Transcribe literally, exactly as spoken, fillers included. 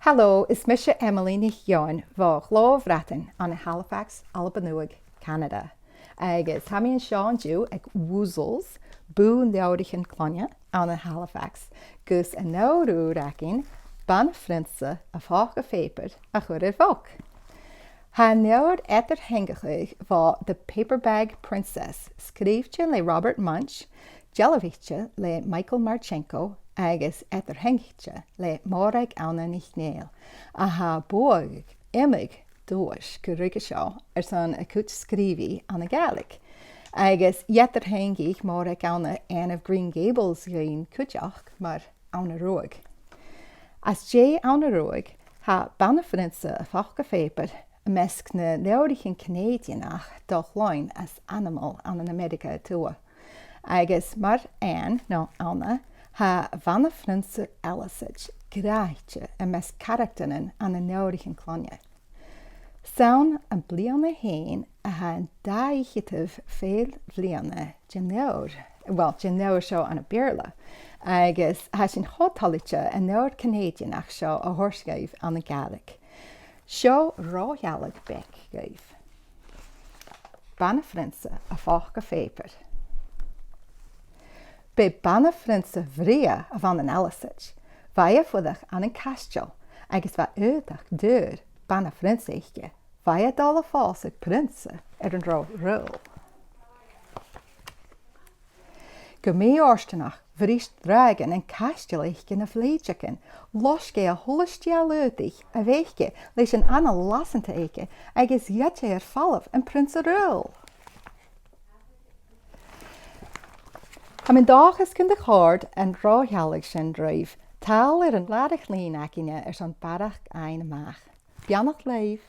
Halò, is mise Emily NicEòghainn bho Chlò Bhradain ann an Halifax, Alba Nuadh, Canada. Agus tha mi an seo an-diugh aig Woozles, bùth leabhraichean cloinne ann an Halifax, gus an leabhar ùr againn, Bana-Phrionsa a' Phòca Phàipeir, a chur air bhog. Tha an leabhar eadar-theangachadh bho The Paper Bag Princess, sgrìobhte le Robert Munsch, dealbhaite le Michael Marchenko agus eadar-theangaichte le Mòrag Anna NicNèill, a tha a' bualadh iomadh duais gu ruige seo airson a cuid sgrìobhaidh ann an Gàidhlig. Agus eadar-theangaich Mòrag Anna Anne of Green Gables dhuinn cuideachd mar Anna Ruadh. Às dèidh Anna Ruadh, tha Bana-Phrionsa a' Phòca Phàipeir am measg nan leabhraichean Canèidianach do chloinn as ainmeil ann an Ameireagaidh a Tuath. Agus mar Anne, no Anna, tha bana-phrionsa Ealasaid gràdhaichte am measg caractaran ann an leabhraichean cloinne. 'S ann am bliadhna fhèin a tha an dà fhicheadamh fèill bhliadhna den leabhar, well, den leabhar seo ann am Beurla, agus tha sinn cho toilichte an leabhar Canèidianach seo a thoirt dhuibh ann an Gàidhlig. Seo ro-shealladh beag dhuibh. Bana-Phrionsa a' Phòca Phàipeir. B' e bana-phrionsa bhrèagha a bh' ann an Ealasaid. Bha i a' fuireach ann an caisteal, agus bha aodach daor bana-phrionsa aice. Bha i a' dol a phòsadh prionsa air an robh rùil. Gu mì-fhortanach, bhris dràgon an caisteal aice na flèideagan, loisg e a h-uile stiall aodaich a bh' aice leis an anal lasanta aice agus ghoid e air falbh am prionsa rùil. Tha mi an dòchas gun do chòrd an ro-shealladh sin ribh. Tadhail air an làrach-lìn againne airson barrachd fhaighinn a-mach. Beannachd leibh.